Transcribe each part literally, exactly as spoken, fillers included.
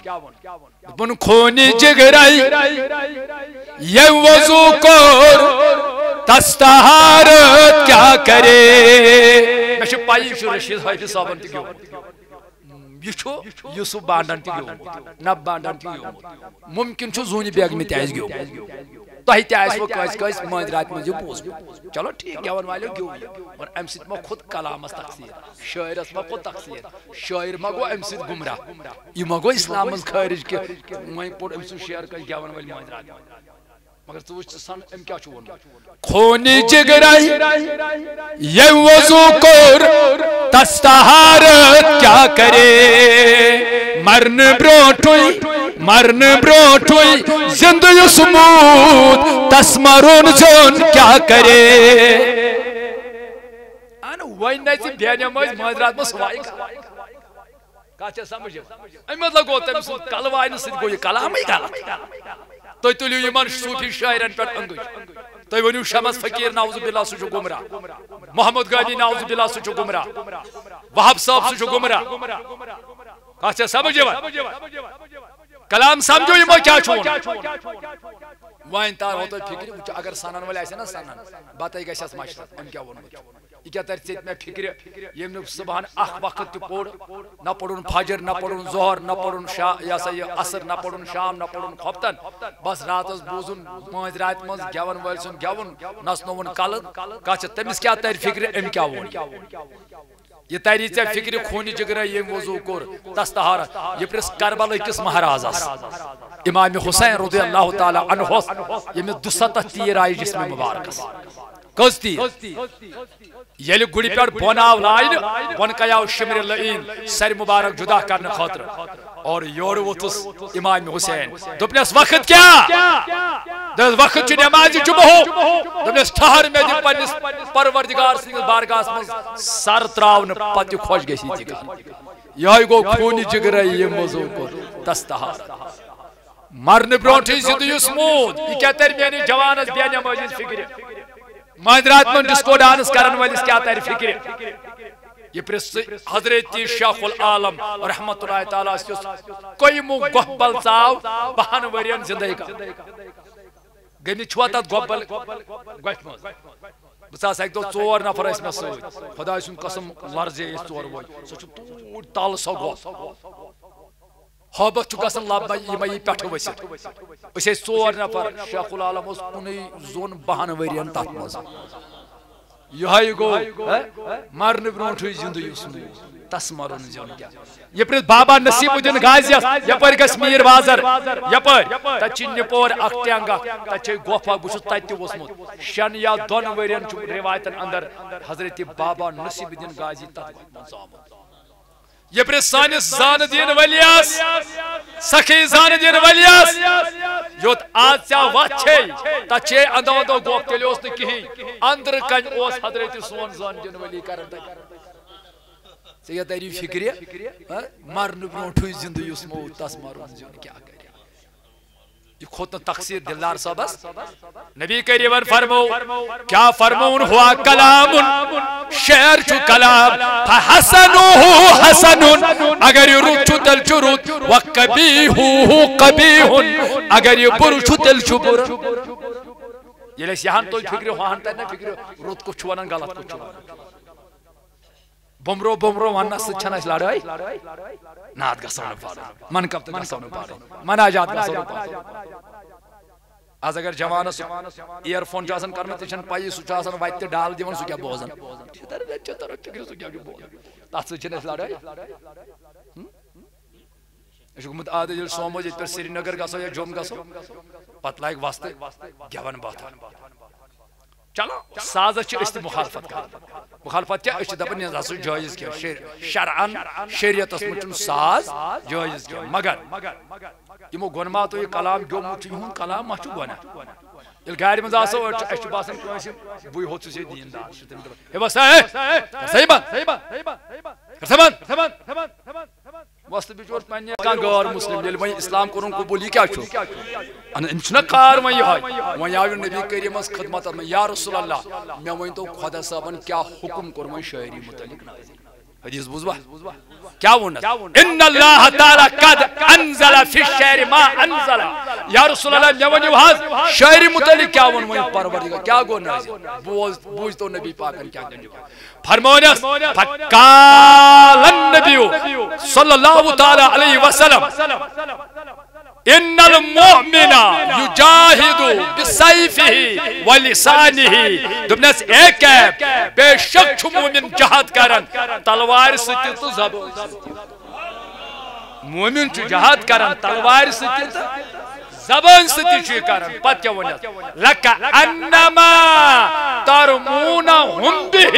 کیٛاہ ووٚن؟ دوٚپُن، "خوٗنہِ جگرے، ییٚمۍ وضوٗ کوٚر، تس طہارت کیٛاہ کرے؟" مےٚ چھِ پَیی، یہِ چھُ رشیٖد حٲفظ صٲبن تہِ گیوٚمُت۔ یہِ چھُ یوسف بانڈن تہِ گیوٚمُت، نب بانڈن تہِ گیوٚمُت۔ ممکن چھُ زوٗنہِ بیگمہِ تہِ آسہِ گیوٚمُت۔ تۄہہِ تہِ آسِوٕ کٲنٛسہِ کٲنٛسہِ مٲنٛزِ راتہِ منٛز یہِ بوٗزمُت۔ چلو ٹھیٖک، گٮ۪وَن والیو گیوٚو یہِ، مگر اَمہِ سۭتۍ ما کھوٚت کلامس تقصیٖر؟ شٲعرس ما کھوٚت تقصیٖر؟ شٲعر ما گوٚو اَمہِ سۭتۍ گمراہ؟ یہِ ما گوٚو اِسلام منٛز خٲرج کہِ وۄنۍ پوٚر أمۍ سُنٛد شعر کٲنٛسہِ گٮ۪وَن وٲلۍ مٲنٛزِ راتہِ منٛز؟ مگر ژٕ وٕچھ، ژٕ سَن أمۍ کیٛاہ چھُ ووٚنمُت۔ خوٗنہِ جگرے، ییٚمۍ وضوٗ کوٚر، تس طہارت کیٛاہ کرے؟ مرنہٕ برونٛٹھٕے، مرنہٕ برونٛٹھٕے زِندٕ یُس موٗد، تس مرُن زیوٚن کیٛاہ کرے؟ اَن وۄنۍ نَے ژٕ بے نٮ۪مٲزۍ مٲنٛزِ راتھ منٛز سُہ وایہِ۔ کتھ چھےٚ سمجھ یِوان؟ اَمہِ مطلب گوٚو تٔمۍ سُنٛد کلہٕ واینہٕ سۭتۍ گوٚو یہِ کلامٕے غلط۔ تُہۍ تُلِو یِمن صوٗفی شٲعرن پٮ۪ٹھ اَنٛگٕج۔ تُہۍ ؤنِو شمس فقیٖر نعوذ باللہ سُہ چھُ گمراہ، محمد غنی نعوذ باللہ سُہ چھُ گمراہ، وہاب صٲب سُہ چھُ گمراہ۔ کتھ چھےٚ سمجھ یِوان؟ کلام سمجھو یِمو کیٛاہ چھُ ووٚنمُت۔ وۄنۍ تارہو تۄہہِ فِکرِ، وٕچھِو اگر سنن وٲلۍ آسہِ نا سنان، بتَے گژھٮ۪س مشرق، أمۍ کیٛاہ ووٚنمُت چھُ۔ یہِ کیٛاہ تَرِ ژےٚ مےٚ فِکرِ، ییٚمۍ نہٕ صُبحن اکھ وقت تہِ پوٚر، نہ پوٚرُن فجر، نہ پوٚرُن ظہر، نہ پوٚرُن شا-، یہِ ہسا یہِ عصر، نہ پوٚرُن شام، نہ پوٚرُن خۄفتن، بس راتس بوٗزُن مٲنٛزِ راتہِ منٛز گٮ۪ون وٲلۍ سُنٛد گٮ۪وُن، نژنووُن کلہٕ، کتھ چھِ، تٔمِس کیٛاہ تَرِ فِکرِ، أمۍ کیٛاہ ووٚن؟ یہِ تَری ژےٚ فِکرِ، خوٗنہِ جگرے ییٚمۍ وضوٗ کوٚر، تس طہارت۔ یہِ پرٛژھ کربلہٕ کِس مہرازس، امام حسین رضی اللہ تعالیٰ عنہس، ییٚمِس دُستتھ تیٖر آیہِ جسمِ مبارکس۔ کٔژ تیٖر؟ ییٚلہِ گُرِ پٮ۪ٹھ بۄن آو لاینہٕ، بۄن کَے آو شِمرِ لعین سرِ مُبارک جُدا کرنہٕ خٲطرٕ۔ اور یورٕ ووٚتھُس امام حسین، دوٚپنَس، "وقت کیٛاہ؟" دوٚپنَس، "وقت چھُ نٮ۪مازِ جُمعہُک۔" دوٚپنَس، "ٹھہر، مےٚ دِ پننِس پروردگار سٕنٛدِس بارگاہَس منٛز سر ترٛاونہٕ، پتہٕ خۄش گژھی تہِ کر۔" یِہوٚے گوٚو خوٗنہِ جگرے ییٚمۍ وضوٗ کوٚر، تس طہارت۔ مرنہٕ برونٛٹھٕے زِندٕ یُس موٗد، یہِ کیٛاہ تَرِ میٛٲنِس جوانَس بے نٮ۪مٲزِس فِکرِ؟ مٲنٛزِ راتھ منٛز ڈسکو ڈانس کرن وٲلِس کیٛاہ تَرِ فِکرِ؟ یہِ پرٛژھ ژٕ حضرت شیخ العالم رحمتہ اللہ تعالیٰ ہس، یُس قیمُک گۄپھ بل ژاو بَہَن ؤرین زِندَے کر۔ گٔمٕتۍ چھُوا تَتھ گۄپھ بل، گۄپھِ منٛز؟ بہٕ ژاس اَکہِ دۄہ، ژور نفر ٲسۍ مےٚ سۭتۍ۔ خۄداے سُنٛد قسم، لرزے أسۍ ژور وٲے۔ سُہ چھُ توٗرۍ تَل سۄ گۄپھ۔ ہٲبتھ چھُ گژھان لبنہٕ، یہِ ما یی پٮ۪ٹھٕ ؤسِتھ۔ أسۍ ٲسۍ ژور نفر، شیخ العالم اوس کُنُے زوٚن بَہَن ؤرین تَتھ منٛز۔ یِہوٚے گوٚو، ہہ؟ مرنہٕ برونٛٹھٕے زِندٕ یُس نہٕ، تس مرُن زیُن کیٛاہ؟ یہِ پرٛژھ بابا نصیب الدین غازیَس، یپٲرۍ گژھِ میٖر بازر، یپٲرۍ۔ تَتہِ چھِ نِپور اکھ ٹینٛگ اکھ، تَتہِ چھے گۄپھ اکھ، بہٕ چھُس تَتہِ تہِ ووٚسمُت۔ شٮ۪ن یا دۄن ؤرین چھُ رِوایتن اندر حضرت بابا نصیب الدین غازی تَتھ گۄپھِ منٛز آمُت۔ یہِ پرٛژھ سٲنِس زانہٕ دِن ؤلِیَس، سخی زانہٕ دِن ؤلِیَس، یوٚت آز ژےٚ وَتھ چھے، تَتھ چھے اندو اندو گۄپھ، تیٚلہِ اوس نہٕ کِہیٖنۍ۔ أنٛدرٕ کنہِ اوس حضرت سون زانہٕ دِن ؤلی کران تَتہِ۔ ژےٚ یَتھ تَری فِکرِ، ہہ؟ مرنہٕ برونٛٹھٕے زِندٕ یُس موٗد، تَس مرُن زیُن کیٛاہ کرِ؟ یہِ کھوٚت نہٕ تقصیر دلدار صٲبس۔ نبی کریمن فرمو، کیٛاہ فرمووُن؟ ہوا کلام، شعر چھُ کلام۔ فحسنہ حسن، اگر یہِ رُت چھُ تیٚلہِ چھُ رُت، وقبیحہ قبیح، اگر یہِ بُرٕ چھُ تیٚلہِ چھُ بُرٕ۔ ییٚلہِ اَسہِ یہِ ہن توٚگ فِکرِ، ہُہ ہن تَرِ نہ فِکرِ، رُت کُس چھُ وَنان، غلط کُس چھُ وَنان۔ بُمرو بُمرو وننس سۭتۍ چھنہٕ اَسہِ لڑٲے۔ نعت گژھو نہٕ پرٕنۍ، منقب تہِ گژھو نہٕ پرٕنۍ، مناجات گژھو نہٕ پرٕنۍ۔ از اگر جوانس ایئر فون چھُ آسان کرنہٕ، تہِ چھنہٕ پَیی، سُہ چھُ آسان وتہِ تہِ ڈال دِوان، سُہ کیٛاہ بوزان۔ چھِ تران، چھِ تران فِکرِ، سُہ کیٛاہ چھُ بوزان۔ تتھ سۭتۍ چھنہٕ اَسہِ لڑٲے۔ ہم؟ أسۍ چھِ گوٚمُت عادت، ییٚلہِ سومو ییٚتہِ پٮ۪ٹھ سرینگر گژھو یا جوٚم گژھو، پتہٕ لاگہِ وۄستہٕ گٮ۪وَن بٲتھ۔ چلو، سازس چھِ أسۍ تہِ مخالفت کران۔ مخالفت کیٛاہ؟ أسۍ چھِ دپان، یہِ نہ سا چھُ جٲیز کینٛہہ۔ شر-، شرعن، شریعتس منٛز چھُنہٕ ساز جٲیز کینٛہہ۔ مگر یِمو گۄنماتو یہِ کلام گیوٚمُت چھُ، یِہُنٛد کلام ما چھُ گۄناہ؟ ییٚلہِ گاڑِ منٛز آسو، أسۍ چھِ، اَسہِ چھُ باسان کٲنٛسہِ، بٕے ہوت چھُس ییٚتہِ دیٖندار۔ چھِ تِم دپان، "ہے وۄستا، ہے، وۄستا، ہے بنٛد، ہے بنٛد، ہے بنٛد۔" وۄستہٕ بِچور پننہِ کانٛہہ غٲر مسلم، ییٚلہِ وۄنۍ اسلام کوٚرُن قبول، یہِ کیٛاہ چھُ؟ اَن-، أمِس چھُنہ کار وۄنۍ یِہوٚے؟ وۄنۍ آو یہِ نبی کریٖمس خدمتس منٛز، "یا رسول اللہ، مےٚ ؤنۍ تو خۄدا صٲبن کیٛاہ حُکم کوٚر وۄنۍ شٲعری مُتعلق نازل؟" حدیث بوٗزوا؟ کیٛاہ ووٚنُس؟ ان اللہ تعالیٰ قد انزل فی الشعر ما انزل۔ یا رسول اللہ، مےٚ ؤنِو حظ، شاعری متعلق کیٛاہ ووٚن وۄنۍ پروردگار؟ کیٛاہ گوٚو نازل؟ بوز، بوٗزتو نبی پاکن کیٛاہ دٔلیٖل۔ فرمونس، فقال النبی صلی اللہ تعالیٰ علیہ وسلم، ان المؤمن یجاہد بسیفہ ولسانہ۔ دوٚپنس، اے کیب، بے شک چھُ مومن جہاد کران تلوارِ سۭتۍ تہِ تہٕ زبٲنۍ سۭتۍ تہِ۔ مومن چھُ جہاد کران تلوارِ سۭتۍ تہِ تہٕ زبٲنۍ سۭتۍ تہِ چھُ یہِ کران۔ پتہٕ کیٛاہ ووٚنُس؟ لک انما ترمونہم بہ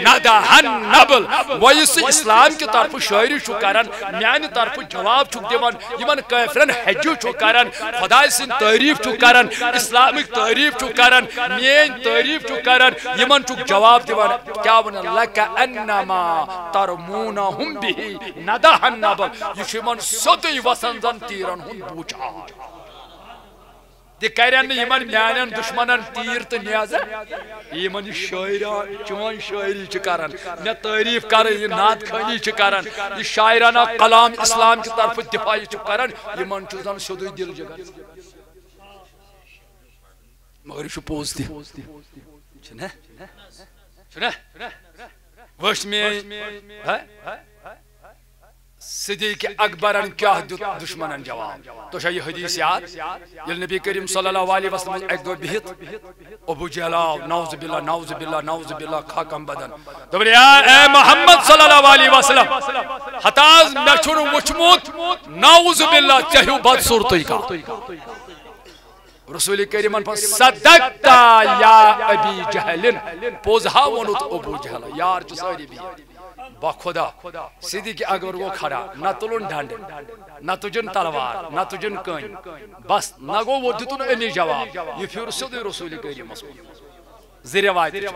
ندحا نبل۔ وۄنۍ یُس سُہ اسلام کہِ طرفہٕ شٲعری چھُ کران، میانہِ طرفہٕ جواب چھُکھ دِوان یِمن کٲفرن، حجہِ چھُ کران، خداے سٕنٛز تعریف چھُ کران، اسلامٕچ تعریف چھُ کران، میٲنۍ تعریف چھُ کران، یِمن چھُکھ جواب دِوان۔ کیٛاہ وَنان؟ لک انما ترمونہم بہ ندحا نبل۔ یہِ چھُ یِمن سیوٚدُے وسان زن تیٖرن ہُنٛد بوٗچھار۔ تہِ کرن نہٕ یِمن میانٮ۪ن دُشمنن تیٖر تہٕ نیزٕ۔ یِمن یہِ شٲعرا-، چٲنۍ شٲعری چھِ کران، مےٚ تعریف کران، یہِ نعت خوٲنی چھِ کران، یہِ شاعرانہ کلام اسلام کہِ طرفہٕ دفاع یہِ چھُ کران، یِمن چھُ زن سیوٚدُے دِل جگر۔ مگر یہِ چھُ پوٚز تہِ۔ چھُنہ؟ چھُنہ؟ وٕچھ میٲنۍ، ہہ؟ صدیق اکبرن کیٛاہ دیُت دشمنن جواب؟ تۄہہِ چھا یہِ حدیث یاد؟ ییٚلہِ نبی کریم صلی اللہ علیہ وسلم اکہِ دۄہ بِہِتھ ابو جہل آو، نعوذ باللہ، نعوذ باللہ، نعوذ باللہ، خاکم بدن۔ دوٚپُن، یا اے محمد صلی اللہ علیہ وسلم، ہتاز مےٚ چھُنہٕ وُچھمُت، نعوذ باللہ، ژےٚ ہیوٗ بدصوٗرتٕے کانٛہہ۔ رسول کریمن فرموو، صدقت یا ابی جہل، پوٚز ہا ووٚنُتھ ابو جہل، یار چھِ سٲری بِہِتھ۔ با خدا، صدیق اکبر گوٚو کھڑا، نہ تُلُن ڈنڈ، نہ تُجن تلوار، نہ تُجن کٔنۍ۔ بس، نہ گوٚو، وۄنۍ دیُتُن أمی جواب۔ یہِ پھیوٗر سیوٚدُے رسول کریمس کُن۔ زٕ روایتہٕ چھِ۔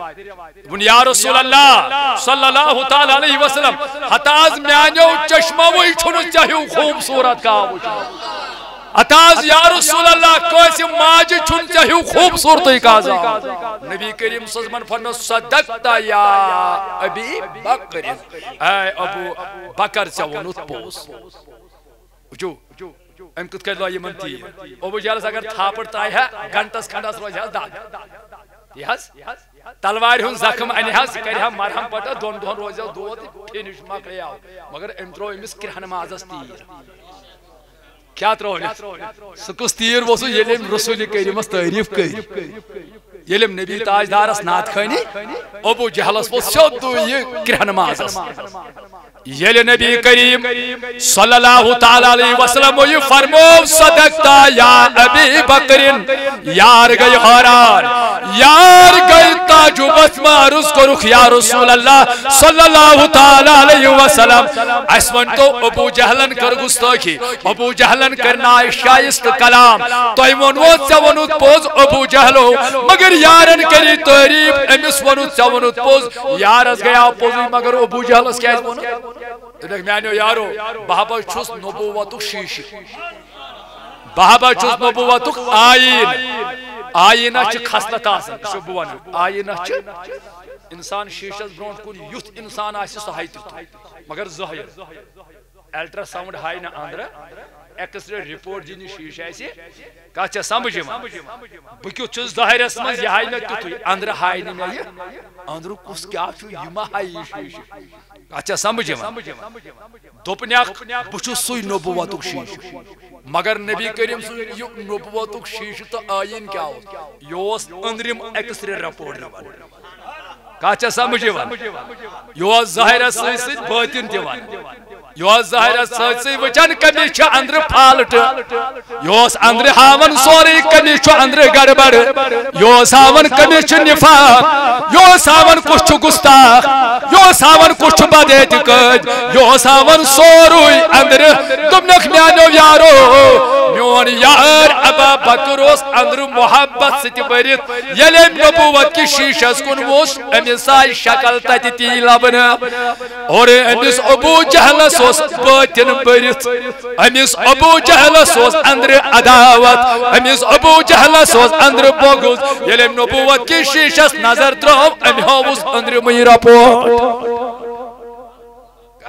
دوٚپُن، یا رسول اللہ صلی اللہ تعالیٰ علیہ وسلم، ہتاز میانیو چشموٕے چھُنہٕ ژےٚ ہیوٗ خوٗبصوٗرت کانٛہہ وُچھمُت۔ ہتاز یا رسول اللہ، کٲنٛسہِ ماجہِ چھُنہٕ ژےٚ ہیوٗ خوٗبصوٗرتٕے کانٛہہ زامُت۔ نبی کریم صلی اللہ علیہ وسلمن فرموو، صدقت یا ابی بکر، اے ابو بکر، ژےٚ ووٚنُتھ پوٚز۔ وٕچھِو، أمۍ کِتھ کٔنۍ لوے یِمن تیٖر۔ ابو جہلس اگر تھاپڑ ترایہِ ہا، گنٹس کھنڈس روزِ ہا دگ۔ یہِ حظ، تلوارِ ہُنٛد زخم انہِ ہا، سُہ کرِ ہا مرہم پٹہ، دۄن دۄہن روزِ ہا دود، فنش مۄکلیو۔ مگر أمۍ ترٛوو أمِس کرٛہنہٕ مازس تیٖر۔ کیٛاہ ترٛوو أمِس؟ سُہ کُس تیٖر اوسُس، ییٚلہِ أمۍ رسول کریمس تعریف کٔر؟ ییٚلہِ أمۍ نبی تاجدارس نعت خوٲنی، ابو جہلس ووٚتھ سیوٚدُے یہِ کرٛہنہٕ مازس۔ ییٚلہِ نبی کریم صلی اللہ تعالیٰ علیہ وسلم یہِ فرموو، صدقت یا ابی بکرین، یار گٔے حٲران، یار گٔے تعجبس منٛز، عرض کوٚرُکھ، یا رسول اللہ صلی اللہ تعالیٰ علیہ وسلم، اسہِ ؤنۍ تو، ابو جہلن کٔر گستٲخی، ابو جہلن کٔر ناشائستہ کلام۔ تۄہہِ ووٚنوٕ، ژےٚ ووٚنُتھ پوٚز ابو جہلو، مگر یارن کٔری تعریف، أمِس ووٚنُتھ، ژےٚ ووٚنُتھ پوٚز، یارس گٔیاو پوٚزُے، مگر ابو جہلس کیٛازِ ووٚنُتھ؟ دوٚپنکھ، میانیو یارو، بہٕ ہا چھُس نبوتُک شیٖشہٕ، بہٕ ہا چھُس نبوتُک آیٖن۔ آیٖنس چھِ خصلت آسان، یہِ چھُ بہٕ ونان، آیٖنس چھِ انسان شیٖشس برونٛٹھ کُن یُتھ انسان آسہِ، سُہ ہایہِ تیُتھُے، مگر ظٲہِر۔ الٹرا ساؤنڈ ہایہِ نہٕ أنٛدرٕ، ایکس رے رپورٹ دِنہٕ شیٖشہٕ آسہِ۔ کتھ چھا سمجھ یِوان؟ بہٕ کیُتھ چھُس ظٲہِرس منٛز، یہِ ہایہِ مےٚ تیُتھُے، أنٛدرٕ ہایہِ نہٕ مےٚ یہِ۔ أنٛدرٕ کُس کیٛاہ چھُ، یہِ ما ہایہِ یہِ شیٖشہٕ؟ کتھ چھا سمجھ یِوان؟ دوٚپنکھ، بہٕ چھُس سُے نبوتُک شیٖشہٕ۔ مگر نبی کریم سُنٛد یہِ نبوتُک شیٖشہٕ تہٕ آیٖن کیٛاہ اوس؟ یہِ اوس أنٛدرِم ایکس رے رپورٹ دِوان۔ کتھ چھا سمجھ یِوان؟ یہِ اوس ظٲہِرس سۭتۍ سۭتۍ بٲطِن تہِ ونان۔ یہِ اوس ظٲہِرس سۭتۍ سۭتۍ وٕچھان، کٔمِس چھِ أنٛدرٕ فالٹ۔ یہِ اوس أنٛدرٕ ہاوان سورُے، کٔمِس چھُ أنٛدرٕ گڑبڑ۔ یہِ اوس ہاوان، کٔمِس چھُ نفاق۔ یہِ اوس ہاوان، کُس چھُ گستاخ۔ یہِ اوس ہاوان، کُس چھُ بد اعتقاد۔ یہِ اوس ہاوان سورُے أنٛدرٕ۔ دوٚپنکھ، میانیو یارو، میون یار ابا بکر اوس أنٛدرٕ محبت سۭتۍ بٔرِتھ۔ ییٚلہِ أمۍ نبوت کِس شیٖشس کُن وُچھ، أمِس آیہِ شکل تتہِ تی لبنہٕ۔ اور أمِس ابو جہلس اوس بٲطِن بٔرِتھ۔ أمِس ابو جہلس اوس أنٛدرٕ عداوت، أمِس ابو جہلس اوس أنٛدرٕ بغض۔ ییٚلہِ أمۍ نبوت کِس شیٖشس نظر ترٲو، أمۍ ہٲوُس أنٛدرِمٕے رپورٹ۔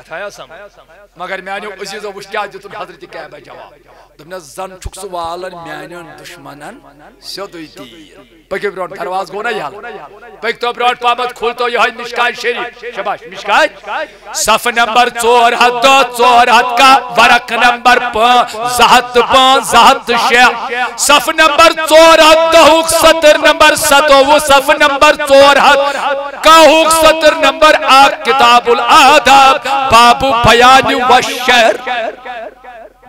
تھیا سمجھ۔ مگر میانیو عزیزو، وٕچھ کیٛاہ دیُتُن حضرت کعبہ جواب۔ دوٚپنس، زن چھُکھ ژٕ والان میانٮ۪ن دُشمنن سیوٚدُے تیٖر۔ پٔکِو برٛونٛٹھ، دروازٕ گوٚو نا یلہٕ؟ پٔکۍ تو برٛونٛٹھ پہمتھ، کھول تو یِہوٚے مشکات شریف۔ شاباش، مشکات۔ صف نمبر ژور ہتھ دہ، ژور ہتھ کاہ، ورق نمبر پانٛژھ، زٕ ہتھ تہٕ پانٛژھ، زٕ ہتھ تہٕ شےٚ۔ صف نمبر ژور ہتھ دہُک سطر نمبر ستووُہ، صف نمبر ژور ہتھ کاہُک سطر نمبر اکھ، کتاب الآداب، باب بیان والشعر۔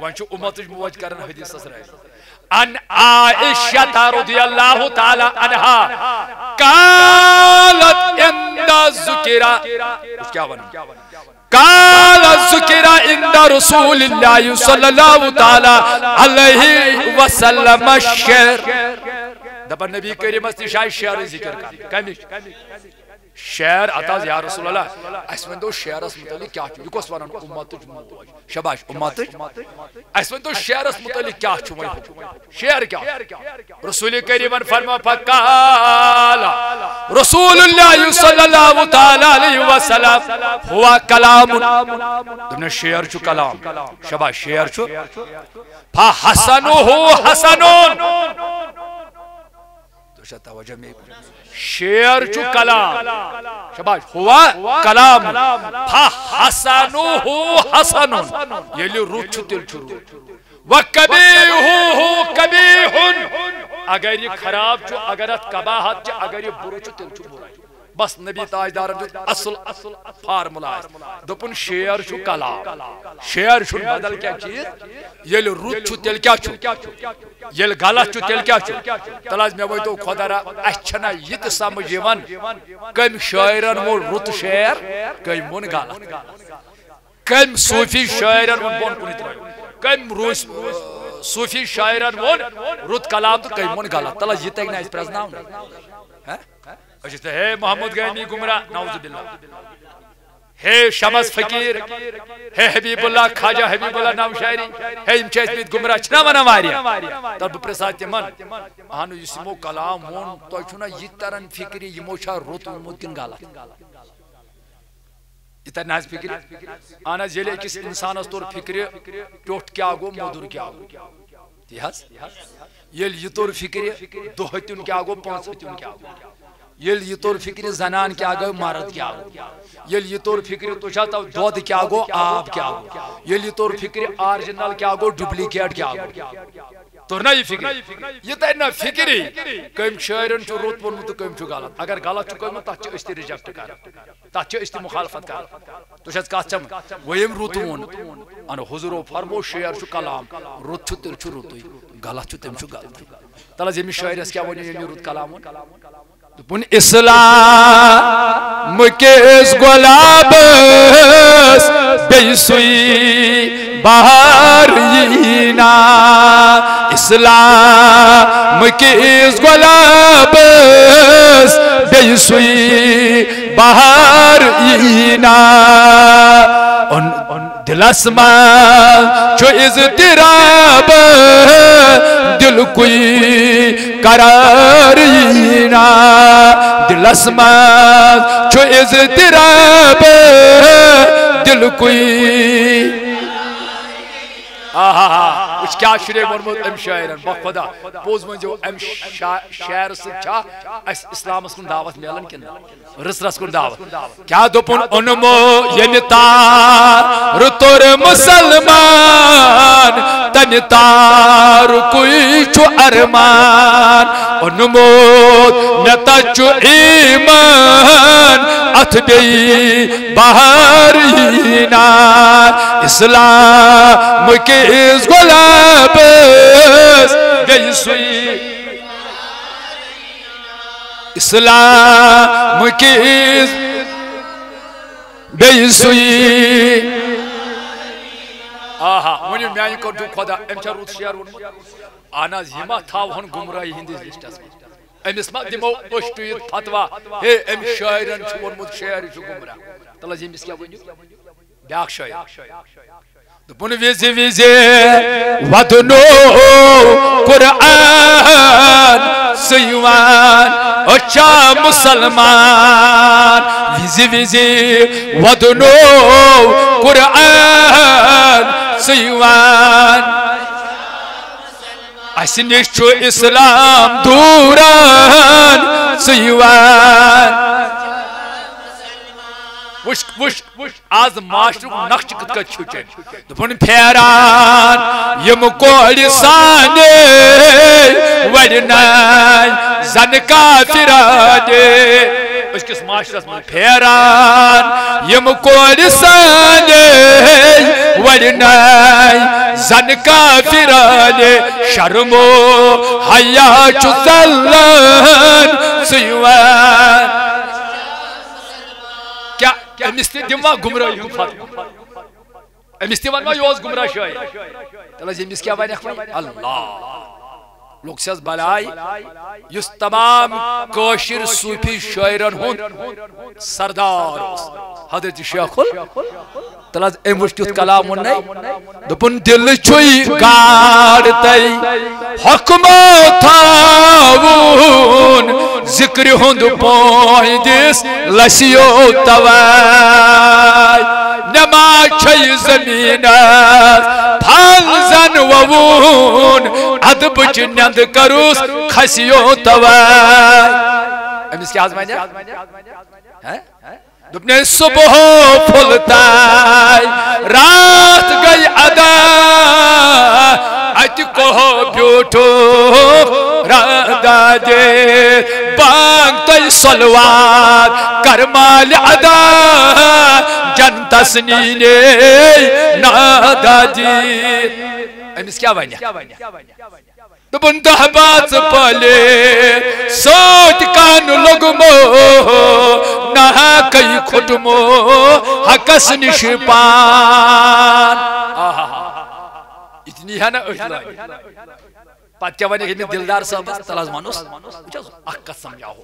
وۄنۍ چھُ اُمتٕچ موج کران حدیثس رٲوی۔ عن عائشہ رضی اللہ تعالی عنہا قالت عند ذکر، وٕچھ کیٛاہ وَنان۔ قالت ذکر عند رسول اللہ صلی اللہ تعالی علیہ وسلم الشعر۔ دپان نبی کریمس نش آیہِ شعرٕچ ذکر کرنہٕ۔ کمِچ؟ شعر، اتھ حظ یا رسول اللہ، اسہِ ؤنۍ تو شعرس متعلق کیٛاہ چھُ؟ یہِ کۄس ونان اُمتٕچ موج؟ شاباش، اُمتٕچ۔ اسہِ ؤنۍ تو شعرس متعلق کیٛاہ چھُ وۄنۍ حُکم؟ شعر کیٛاہ چھُ؟ رسول کریمن فرمو، فقال رسول اللہ صلی اللہ تعالی علیہ وسلم، هو کلام۔ دوٚپنس، شعر چھُ کلام۔ شاباش، شعر چھُ۔ فحسنہ حسن۔ تُہۍ چھا توجہ مےٚ؟ شعر چھُ کلام۔ شاباش، هو کلام۔ فحسنہ حسن۔ ییٚلہِ رُت چھُ، تیٚلہِ چھُ رُت۔ وقبیحہ قبیح۔ اگر یہِ خراب چھُ، اگر اتھ قباحت چھِ، اگر یہِ بُرٕ چھُ، تیٚلہِ چھُ بُرٕ۔ بس نبی تاجدارن دیُت اصل فارمولا اَسہِ۔ دوٚپُن، شعر چھُ کلام۔ شعر چھُنہٕ بدل کینٛہہ چیٖز۔ ییٚلہِ رُت چھُ، تیٚلہِ کیٛاہ چھُ؟ ییٚلہِ غلط چھُ، تیٚلہِ کیٛاہ چھُ؟ تَلہٕ حظ مےٚ ؤنۍتو خۄدا را، اَسہِ چھَنا یہِ تہِ سمجھ یِوان، کٔمۍ شٲعرن ووٚن رُت شعر، کٔمۍ ووٚن غلط؟ کٔمۍ صوٗفی شٲعرن ووٚن بۄن کُنُے ترٛٲیِو؟ کٔمۍ روٗسۍ، صوٗفی شٲعرن ووٚن رُت کلام تہٕ کٔمۍ ووٚن غلط؟ تَلہٕ حظ یہِ تَگہِ نہٕ اَسہِ پرٛزناوُن۔ ہہ؟ أسۍ چھِ، ہے محمد غنی گمراہ، نعوذ باللہ۔ ہے شمس فقیر، ہے حبیب اللہ، خواجہ حبیب اللہ نوشہری، ہے یِم چھِ ٲسۍ مٕتۍ گمراہ، چھِنہ وَنان واریاہ؟ تَلہٕ بہٕ پرٛژھٕ ہا تِمن، اہنُو، یُس یِمو کلام ووٚن، تۄہہِ چھُو نہ یہِ تران فِکرِ، یِمو چھا رُت ووٚنمُت کِنہٕ غلط؟ یہِ ترِ نہ حظ فِکرِ؟ اہن حظ، ییٚلہِ أکِس اِنسانَس توٚر فِکرِ، ٹیوٚٹھ کیٛاہ گوٚو، موٚدُر کیٛاہ گوٚو؟ تی حظ۔ ییٚلہِ یہِ توٚر فِکرِ، دۄہ ہیٚتیُن کیٛاہ گوٚو، پانٛژھ ہیٚتیُن کیٛاہ گوٚو؟ ییٚلہِ یہِ توٚر فِکرِ، زنان کیٛاہ گٔے، مرد کیٛاہ گوٚو؟ ییٚلہِ یہِ توٚر فِکرِ، تُہۍ چھا تو دۄد کیٛاہ گوٚو، آب کیٛاہ گوٚو؟ ییٚلہِ یہِ توٚر فِکرِ، آرجِنل کیٛاہ گوٚو، ڈُپلیکیٹ کیٛاہ گوٚو؟ توٚر نا یہِ فِکرِ؟ یہِ تَرِ نا فِکرِ، کٔمۍ شٲعرن چھُ رُت ووٚنمُت تہٕ کٔمۍ چھُ غلط؟ اگر غلط چھُ کوٚرمُت، تَتھ چھِ أسۍ تہِ رِجیکٹ کران، تَتھ چھِ أسۍ تہِ مُخالفت کران۔ تُہۍ چھِ حظ کتھ سمجھ؟ وۄنۍ ییٚمۍ رُت ووٚن، ان حضورو فرمو، شعر چھُ کلام، رُت چھُ تیٚلہِ چھُ رُتُے، غلط چھُ تٔمۍ چھُ غلطٕے۔ تَلہٕ حظ، ییٚمِس شٲعرس کیٛاہ ؤنِو، ییٚمۍ یہِ رُت کلام ووٚن؟ دوٚپُن، اسلام کِس گۄلابس بیٚیہِ سُے بہار یی نا، اسلام کِس گۄلابس بیٚیہِ سُے بہار یی نا۔ اُن-، دِلس منٛز چھُ اضطراب، دِلکُے قرار یی نا۔ دِلس منٛز چھُ اضطراب، دِلکُے۔ آہا، وٕچھ کیٛاہ چھُ ووٚنمُت أمۍ شٲعرن، بخدا۔ پوٚز ؤنۍزیو، اَمہِ شا-، شعرٕ سۭتۍ چھا اَسہِ اِسلامس کُن دعوت میلان کِنہٕ نہ؟ رٕژرَس کُن دعوت۔ کیٛاہ دوٚپُن اوٚنمو ییٚمہِ تار توٚر مُسلمان، تَمہِ تارُکُے چھُ ارمان۔ اوٚنمُت مےٚ تَتھ چھُ ایمان، اَتھ بیٚیہِ بہار یی نا۔ اسلام کِس گۄلابس بیٚیہِ سُے، اسلام کِس بیٚیہِ سُے۔ آہا، ؤنِو میانہِ کٔرِو خۄدا، أمۍ چھا رُت شعر ووٚنمُت؟ اہن حظ، یہِ ما تھاوہون گمراہی ہٕنٛدِس لسٹس منٛز؟ أمِس ما دِمو أسۍ ٹُوِتھ فتوا، ہے، أمۍ شٲعرن چھُ ووٚنمُت شعر چھُ گمراہ؟ تَلہٕ حظ، ییٚمِس کیٛاہ ؤنِو؟ بیٛاکھ شٲعر۔ دوٚپُن وِزِ وِزِ وَدنو قرآن سٕے وان۔ أچھا مسلمان، وِزِ وِزِ ودنو قرآن ژٕے وَن۔ اَسہِ نِش چھُ اسلام دوٗران ژٕے وَن۔ وٕچھ، وٕچھ، وٕچھ، آز معاشرُک نقشہٕ کِتھ کٔنۍ چھُ چینج۔ دوٚپُن پھیران یِم کورِ سانہِ وَرِ ناے زَن کافرانہِ۔ أزکِس معاشرَس منٛز پھیران یِم کورِ سانہِ وَرِ ناے زَن کافرانہِ۔ شرم و حیا چھُ ژَلان ژٕے وَن۔ کیٛاہ أمِس تہِ دِموا گُمرٲہی ہُنٛد فتویٰ؟ أمِس تہِ وَنوا یہِ اوس گُمراہ شٲعر؟ تَلہٕ حظ، أمِس کیٛاہ وَنٮ۪کھ وۄنۍ؟ اللہ۔ لوٚگ سیٚس بلاے، یُس تمام کٲشِر صوٗفی شٲعرَن ہُنٛد سردار اوس، حضرت شیخ ال-، تَلہٕ حظ، أمۍ وٕچھ کیُتھ کلام ووٚننَے۔ دوٚپُن، دِل چھُے گاڑ تَے حُکمو تھاوُن، ذِکرِ ہُنٛد پویہِ دِس لَسیو تَوَے۔ نٮ۪ماز چھے زٔمیٖنَس پھل زَن وَوُن، اَدبٕچ نٮ۪نٛد کَرُس کھَسیو تَوَے۔ أمِس کیٛاہ حظ وَنہِ؟ ہہ؟ دوٚپنَے صُبحو پھُل تام راتھ گٔے ادا، اَتہِ کوہ بیوٗٹھُکھ رنٛدا دِتھ۔ بانٛگ تۄہہِ صلوات کر مالہِ ادا، جنتس نیٖنے نادا دِتھ۔ أمِس کیٛاہ وَنہِ؟ دوٚپُن، دَہ بٲژ پٲلِتھ سۭتۍ کَن لوٚگمو، ناحقٕے کھوٚٹمو حقس نِش پان۔ آہا۔ یہِ تہِ نیٖہا نہ أتھۍ لٲنہِ۔ پتہٕ کیٛاہ وَنہِ أمِس دِلدار صٲبس؟ تَلہٕ حظ وَنُس، وٕچھ حظ، اکھ کَتھ سمجھاوو۔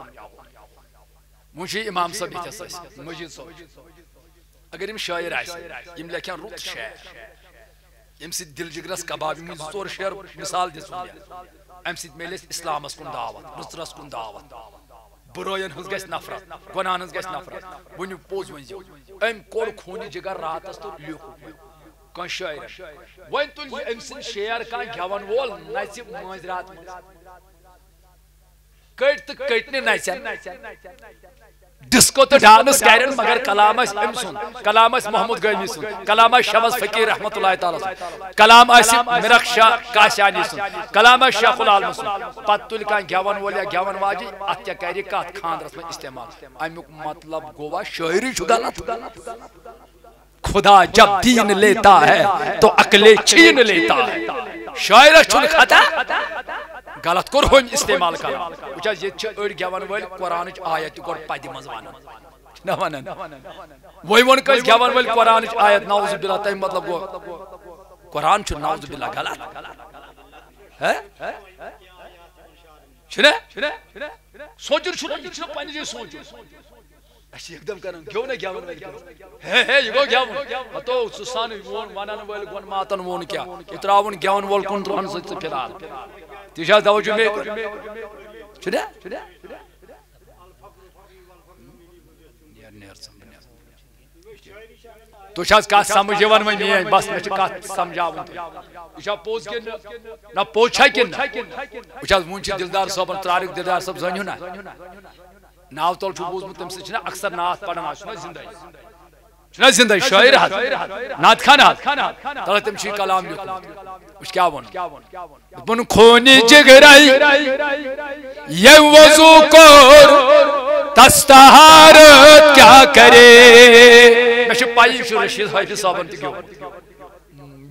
وۄنۍ چھُ یہِ امام صٲب ییٚتھس اَسہِ، مجید صٲب۔ اگر یِم شٲعر آسہِ، یِم لیکھن رُت شعر، ییٚمہِ سۭتۍ دِل جِگرس کباب، یِم زٕ ژور شعر مثال دِژ مےٚ، اَمہِ سۭتۍ میلہِ اَسہِ اِسلامس کُن دعوت، نُصرس کُن دعوت، بُرٲیَن ہٕنٛز گژھِ نفرت، گۄناہن ہٕنٛز گژھِ نفرت۔ ؤنِو پوٚز ؤنۍ زیو، أمۍ کوٚڑ خوٗنہِ جِگر راتس تہٕ لیوٗکھُکھ یہِ کٲنٛسہِ شٲعرن۔ وۄنۍ تُلہِ یہِ أمۍ سٕنٛدۍ شعر کانٛہہ گٮ۪وَن وول، نژِ مٲنٛزِ راتھ منٛز۔ کٔٹۍ تہٕ کٔٹنہِ نژن، ڈسکو تہٕ ڈانس کرن، مگر کلام آسہِ أمۍ سُنٛد، کلام آسہِ محمود گٲمی سُنٛد، کلام آسہِ شمس فقیر رحمتہ اللہ تعالیٰ سُنٛد، کلام آسہِ مرخ شاہ کاسیانی سُنٛد، کلام آسہِ شیخ العالم سُنٛد۔ پتہٕ تُلہِ کانٛہہ گٮ۪ون وول یا گٮ۪ون واجہِ، اتھ کیٛاہ کرِ کتھ خاندرس منٛز استعمال؟ امیُک مطلب گوٚوا شٲعری چھُ غلط؟ خدا جب دین لیتا ہے تو عقلیں چھین لیتا ہے۔ شاعرس چھُنہٕ خطا، غلط کوٚر ہوٚمۍ استعمال کران۔ وٕچھ حظ، ییٚتہِ چھِ أڑۍ گٮ۪وَن وٲلۍ قرآنٕچ آیت تہِ گۄڈٕ پَدِ منٛز وَنان۔ چھِنہ وَنان؟ وۄنۍ ووٚن کٲنٛسہِ گٮ۪وَن وٲلۍ قرآنٕچ آیت، نعوذ باللہ، تَمہِ مطلب گوٚو قرآن چھُ نعوذ باللہ غلط۔ ہے؟ چھُنہ؟ سونٛچُن چھُنہ، یہِ چھُنہ پنٛنہِ جایہِ سونٛچُن۔ اَسہِ چھِ یکدم کران، گیوٚو نہ گٮ۪وَن وٲلۍ کیٛاہ؟ ہے، ہے، یہِ گوٚو گٮ۪وُن۔ ہتو، ژٕ سَن، یہِ ووٚن وَنَن وٲلۍ گۄن ماتَن ووٚن کیٛاہ؟ یہِ ترٛاوُن گٮ۪وَن وول کُن رۄہَن سۭتۍ ژٕ فِلحال۔ تہِ چھا توجہ مےٚ کُن؟ چھُنہ؟ نیر، نیر ژٕ، نیر۔ تُہۍ چھِ حظ کَتھ سَمٕجھ یِوان وۄنۍ میٛٲنۍ؟ بَس، مےٚ چھِ کَتھ سَمجھاوٕنۍ تۄہہِ۔ یہِ چھا پوٚز کِنہٕ نہ؟ نہ، پوٚز چھا کِنہٕ نہ؟ وٕچھ حظ، وٕنہِ چھِ دِلدار صٲبَن ترٛارٕکۍ، دِلدار صٲب زٲنِو نہ؟ ناو تل چھُ بوٗزمُت، تٔمۍ سۭتۍ چھِنہ اکثر نعت پران، آز چھُنہ زِندَے، چھُنہ زِندَے شٲعر حظ، نعت خان حظ، تَلہٕ تٔمۍ چھُ یہِ کلام لیوٗکھمُت۔ وٕچھ کیٛاہ ووٚن۔ دوٚپُن، خوٗنہِ جِگرَے ییٚمۍ وضوٗ کوٚر، تَس طہارت کیٛاہ کرے؟ مےٚ چھِ پَیی، یہِ چھُ رشیٖد حٲفظ صٲبَن تہِ گیوٚمُت۔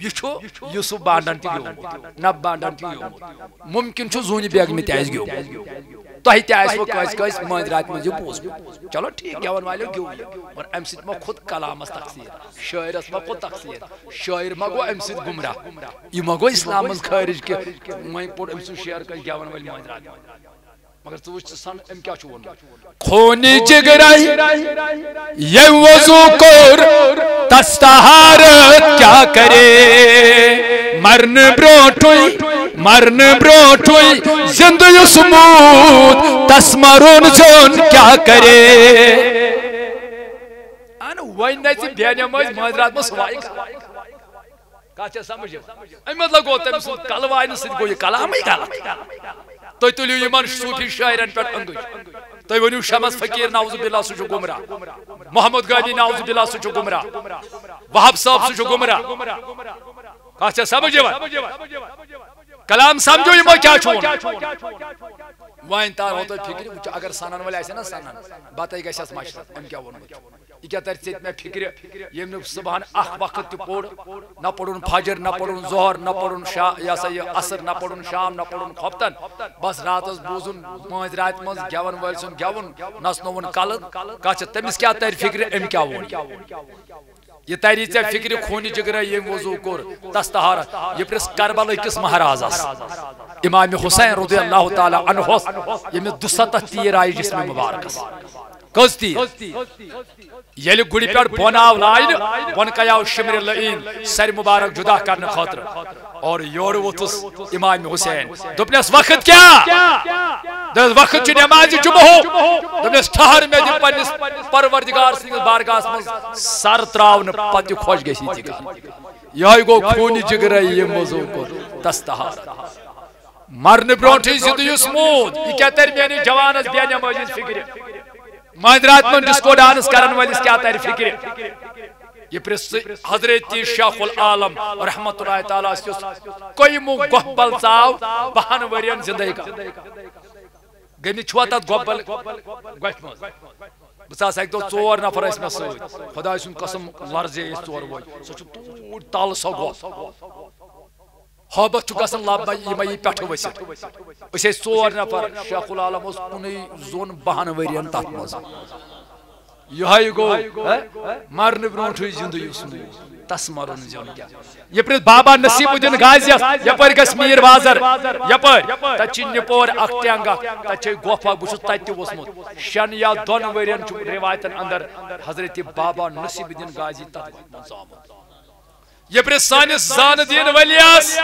یہِ چھُ یوسف بانڈن تہِ گیومُت، نب بانڈن تہِ گیومُت۔ ممکن چھُ زوٗنہِ بیگمہِ تہِ آسہِ گیومُت۔ تۄہہِ تہِ آسِوٕ کٲنٛسہِ کٲنٛسہِ مٲنٛزِ راتہِ منٛز یہِ بوٗزمُت۔ چلو ٹھیٖک، گٮ۪وَن والیو گیوٚو یہِ، مگر اَمہِ سۭتۍ ما کھوٚت کلامس تقصیٖر؟ شٲعرس ما کھوٚت تقصیٖر؟ شٲعر ما گوٚو اَمہِ سۭتۍ گمراہ؟ یہِ ما گوٚو اسلام منٛز خٲرج کہِ وۄنۍ پوٚر أمۍ سُنٛد شعر کٲنٛسہِ گٮ۪وَن وٲلۍ مٲنٛزِ راتہِ منٛز؟ مگر ژٕ وٕچھ، ژٕ سن، أمۍ کیٛاہ چھُ ووٚنمُت؟ خونِ جگرے ییٚمۍ وضو کوٚر، تس طہارت کیٛاہ کرے؟ مرنہٕ برونٛٹھٕے، مرنہٕ برونٛٹھٕے زِندٕ یُس موٗد، تس مرُن زیوٚن کیٛاہ کرے؟ اہن، وۄنۍ نژِ بے نمٲز مٲنٛزِ راتھ منٛز سوایہِ۔ کتھ چھےٚ سمجھ یِوان؟ اَمہِ مطلب گوٚو، تٔمۍ سُنٛد کلہٕ واینہٕ سۭتۍ گوٚو یہِ کلامٕے غلط۔ تُہۍ تُلِو یِمن صوٗفی شٲعرن پٮ۪ٹھ أنٛگٕج۔ تُہۍ ؤنِو شمس فقیٖر نعوذ باللہ سُہ چھُ گمراہ، محمد غنی نعوذ باللہ سُہ چھُ گمراہ، وہاب صٲب سُہ چھُ گمراہ۔ کتھ چھےٚ سمجھ یِوان؟ کلام سمجھو، یِمو کیٛاہ چھُ ووٚنمُت۔ وۄنۍ تارہو تۄہہِ فِکرِ، وٕچھِو، اگر سنن وٲلۍ آسہِ نا سنان، بتَے گژھٮ۪س مشرق، أمۍ کیٛاہ ووٚنمُت چھُ۔ یہِ کیٛاہ تَرِ ژےٚ تہِ مےٚ فِکرِ، ییٚمۍ نہٕ صُبحن اکھ وقت تہِ پوٚر، نہ پوٚرُن فجر، نہ پوٚرُن ظہر، نہ پوٚرُن شا-، یہِ ہسا یہِ عصر، نہ پوٚرُن شام، نہ پوٚرُن خۄفتن۔ بس راتس بوٗزُن مٲنٛزِ راتہِ منٛز گٮ۪ون وٲلۍ سُنٛد گٮ۪وُن، نژنووُن کلہٕ۔ کتھ چھِ، تٔمِس کیٛاہ تَرِ فِکرِ، أمۍ کیٛاہ ووٚن؟ یہِ تَری ژےٚ فِکرِ، خوٗنہِ جگرے ییٚمۍ وضوٗ کوٚر، تس طہارت۔ یہِ پرٛژھ کربلہٕ کِس مہرازس، امام حسین رضی اللہ تعالیٰ عنہس، ییٚمِس دُسَتتھ تیٖر آیہِ جسمِ مبارکس۔ کٔژ تیٖر؟ ییٚلہِ گُرِ پٮ۪ٹھ بۄن آو لاینہٕ، بۄن کَے آو شِمرِ لعین سرِ مبارک جدا کرنہٕ خٲطرٕ۔ اور یورٕ ووٚتھُس امام حسین، دوٚپنَس، "وقت کیٛاہ؟" دوٚپنَس، "وقت چھُ نمازِ جمعہ ہُک۔" دوٚپنَس، "ٹھہر، مےٚ دِ پننِس پروردگار سٕنٛدِس بارگاہَس منٛز سر ترٛاونہٕ، پتہٕ تہِ خۄش گژھی تہِ کر۔" یِہوٚے گوٚو خوٗنہِ جگرے ییٚمۍ وضوٗ کوٚر، تس طہارت۔ مرنہٕ برونٛٹھٕے زِندٕ یُس موٗد، یہِ کیٛاہ تَرِ میٛٲنِس جوانَس بے نمٲزِس فِکرِ؟ مٲنٛزِ راتہِ منٛز ڈسکو ڈانس کرن وٲلِس کیٛاہ تَرِ فِکرِ؟ یہِ پرٛژھ ژٕ حضرت شیخ العالم رحمتہ اللہ تعالیٰ ہس، یُس قیمُک گۄپھ بلژاو بَہَن ؤرین زِندَے کر۔ گٔمٕتۍ چھُوا تَتھ گۄپھ بل-، گۄپھِ منٛز؟ بہٕ ژاس اَکہِ دۄہ، ژور نفر ٲسۍ مےٚ سۭتۍ۔ خۄداے سُنٛد قسم، لرزے أسۍ ژور وٲتۍ۔ سُہ چھُ توٗرۍ تَل سۄ گۄپھ۔ ہٲبتھ چھُ گژھان لب یِمے یہِ پٮ۪ٹھٕ ؤسِتھ۔ أسۍ ٲسۍ ژور نفر، شیخ العالم اوس کُنُے زوٚن بَہَن ؤرین تَتھ منٛز۔ یِہوٚے گوٚو، ہہ؟ مرنہٕ برونٛٹھٕے زِندٕ یُس نہٕ، تس مرُن زیُن کیٛاہ؟ یہِ پرٛژھ بابا نصیب الدین غازیَس، یپٲرۍ گژھِ میٖر بازر، یپٲرۍ۔ تتہِ چھِ نِپور اکھ ٹینٛگ اکھ، تتہِ چھِ گۄپھ اکھ، بہٕ چھُس تتہِ تہِ ووٚسمُت۔ شٮ۪ن یا دۄن ؤرین چھُ رِوایتن اندر حضرت بابا نصیب الدین غازی تتھ گۄپھِ منٛز آمُت۔ یہِ پرٛژھ سٲنِس زانہٕ دِن ؤلیَس،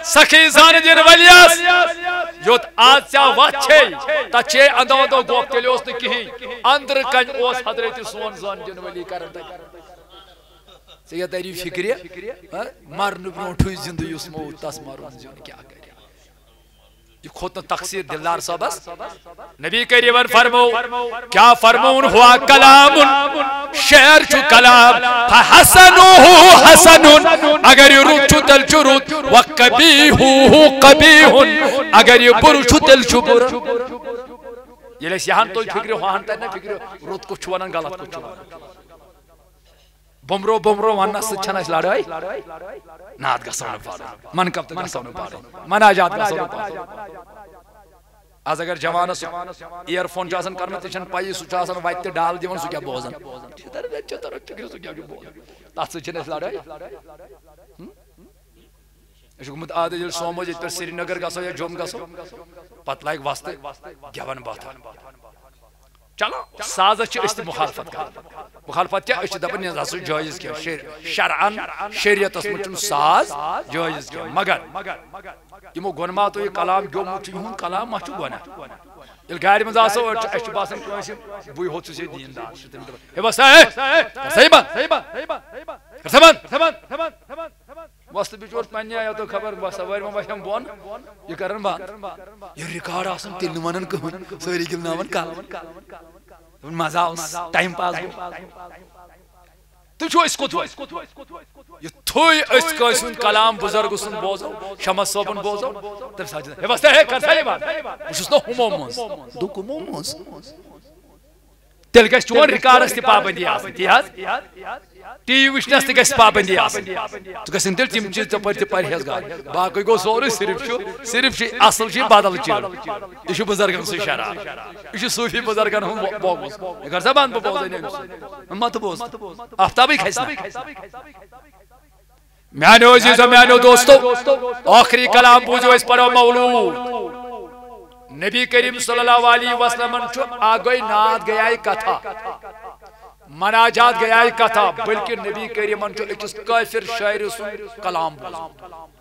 سخی زانہٕ دِن ؤلیَس، یوٚت آز ژےٚ وَتھ چھے، تَتھ چھے اَندو اَندو گۄپھ، تیٚلہِ اوس نہٕ کِہیٖنۍ۔ أنٛدرٕ کَنہِ اوس حضرت سون زانہٕ دِن ؤلی کران تَتہِ۔ ژےٚ یَتھ تَری فِکرِ، ہہ؟ مرنہٕ برونٛٹھٕے زِندٕ یُس موٗد، تَس مَرُن زیُن کیٛاہ کرِ؟ یہِ کھوٚت نہٕ تقصیر دلدار صٲبس۔ نبی کریمن فرمو، کیا فرمون، ہوا کلام، شعر چھُ کلام، فحسنہ حسن، اگر یہِ رُت چھُ تیٚلہِ چھُ رُت، وقبیحہ قبیح، اگر یہِ بُرٕ چھُ تیٚلہِ چھُ بُرٕ۔ ییٚلہِ أسۍ یہِ ہن تُہۍ فِکرِ، ہُہ ہن ترِ نہ فِکرِ، رُت کُس چھُ ونان، غلط کُس چھُ ونان۔ بُمرو بُمرو وننس سۭتۍ چھنہٕ اسہِ لڑٲے۔ نعت گژھو نہٕ پرٕنۍ، منقب تہِ گژھو نہٕ پرٕنۍ، مناجات گژھو نہٕ پرٕنۍ۔ از اگر جوانس ایئر فون چھُ آسان کرنہٕ، تہِ چھنہٕ پَیی، سُہ چھُ آسان وتہِ تہِ ڈال دِوان، سُہ کیٛاہ بوزان؟ چھِ تران، چھِ تران فِکرِ، سُہ کیٛاہ چھُ بوزان؟ تتھ سۭتۍ چھنہٕ اسہِ لڑٲے۔ ہم؟ أسۍ چھِ گوٚمُت عادت، ییٚلہِ سومو ییٚتہِ پٮ۪ٹھ سرینگر گژھو یا جوٚم گژھو، پتہٕ لاگہِ وستہٕ گٮ۪ون باتھ۔ چلو، سازس چھِ أسۍ تہِ مخالفت کران۔ مخالفت کیٛاہ؟ أسۍ چھِ دپان، یہِ نہ سا چھُ جٲیز کینٛہہ۔ شر-، شرعن، شریعتس منٛز چھُنہٕ ساز جٲیز کینٛہہ۔ مگر یِمو گۄنہٕ ما تو یہِ کلام گیومُت چھُ، یِہُنٛد کلام ما چھُ گۄناہ؟ ییٚلہِ گاڑِ منٛز آسو، أسۍ چھِ، اَسہِ چھُ باسان کٲنٛسہِ، بٕے ہوت چھُس ییٚتہِ دیٖندار۔ چھِ تِم دپان، "ہے وۄستا، ہے، کر سا یہِ بنٛد، کر سا یہِ بنٛد۔" وۄستہٕ بِچور پننہِ آیو تو خبر، وۄستہٕ وٲرۍ ما وۄتھٮ۪م بۄن، یہِ کرن بنٛد۔ یہِ ریکارڈ آسُن، تیٚلہِ نہٕ ونان کٕہٕنۍ، سٲری گِنٛدناوان کلہٕ۔ دپان مزٕ آو، ٹایم پاس گوٚو۔ تُہۍ چھِو أسۍ کوٚت وۄنۍ؟ یُتھُے أسۍ کٲنٛسہِ ہُنٛد کلام بُزرگ سُنٛد بوزو، شمس صٲبُن بوزو، تَمہِ ساتہٕ چھِ، "ہے وۄستہٕ، ہے کر سا یہِ بنٛد، بہٕ چھُس نہ ہُمو منٛز۔" دوٚپ، "کٕمو منٛز؟" تیٚلہِ گژھِ چون ریکارڈس تہِ پابندی آسٕنۍ، تی حظ۔ ٹی وی وٕچھنس تہِ گژھِ پابندی آسٕنۍ۔ ژٕ گژھن تیٚلہِ تِم چیٖز ژۄپٲرۍ تہِ پرہیز گار۔ باقٕے گوٚو سورُے، صرف چھُ، صرف چھُ اصل چھُ بدل چیٖز۔ یہِ چھُ بُزرگن سُنٛد شراب۔ یہِ چھُ صوٗفی بُزرگن ہُنٛد بو-، بوگُز۔ یہِ کر سا بنٛد، بہٕ بوزے نہٕ أمۍ سُنٛد۔ مہ تہٕ بوز۔ آفتابٕے کھسہِ نہ۔ میانیو عزیزو، میانیو دوستو، ٲخری کلام بوٗزِو، أسۍ پرو مولوٗد۔ نبی کریم صلی اللہ علیہ وسلمن چھُ، اکھ گٔے نعت، گٔیے کتھا، مناجات گٔیے کتھا، بلکہ نبی کریمن چھُ أکِس کٲفر شٲعرٕ سُنٛد کلام بوٗزمُت۔